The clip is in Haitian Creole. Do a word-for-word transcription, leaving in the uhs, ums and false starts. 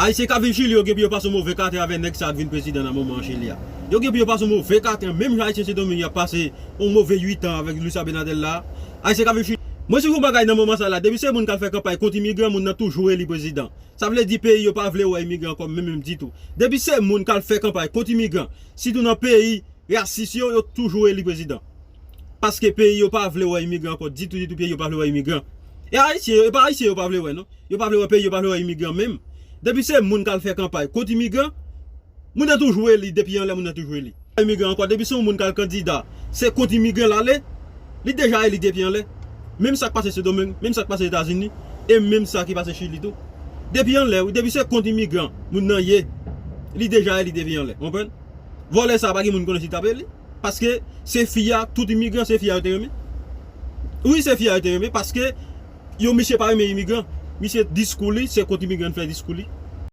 Ayisyen k ap viv Chili yo gen pou yo pase yon move katran avèk nèg sa k vin prezidan nan moman an Chili a. Yo gen pou yo pase yon move katran, menm jan Ayisyen Sendomeng y ap pase yon move uit an avèk Luis Abinader la. Ayisyen k ap viv Chili. Mwen si yon bagay nan moman sa la, depi se moun k al fè kanpay kont imigran, moun nan toujou eli prezidan. Sa vle di peyi yo pa vle wè imigran ankò menm menm ditou. Depi se moun k al fè kanpay kont imigran, sitou nan peyi rasis yo, yo toujou eli prezidan. Paske peyi yo pa vle wè imigran ankò ditou, ditou peyi yo pa vle wè imigran. E Ayisyen yo, e pa Ayisyen yo pa vle wè non. Yo pa vle wè peyi, yo pa vle wè imigran menm. Depi se moun k al fè kanpay kont imigran, moun nan toujou eli, depi anlè moun nan toujou eli. Imigran ankò, depi se yon moun k al kandida, se kont imigran l ale, li deja eli depi anlè. Menm sa k pase Sendomeng, menm sa k pase Etazini, e menm sa ki pase Chili tou. Depi anlè, wi, depi se kont imigran moun nan ye, li deja eli depi anlè. Konprann? Vòlè sa pa gen moun konnen si t ap eli. Paske se fi a, tout imigran, se fi a yo te renmen. Wi, se fi a yo te renmen, paske yo, misye pa renmen imigran. Misye diskou li, se kont imigran l fè diskou li.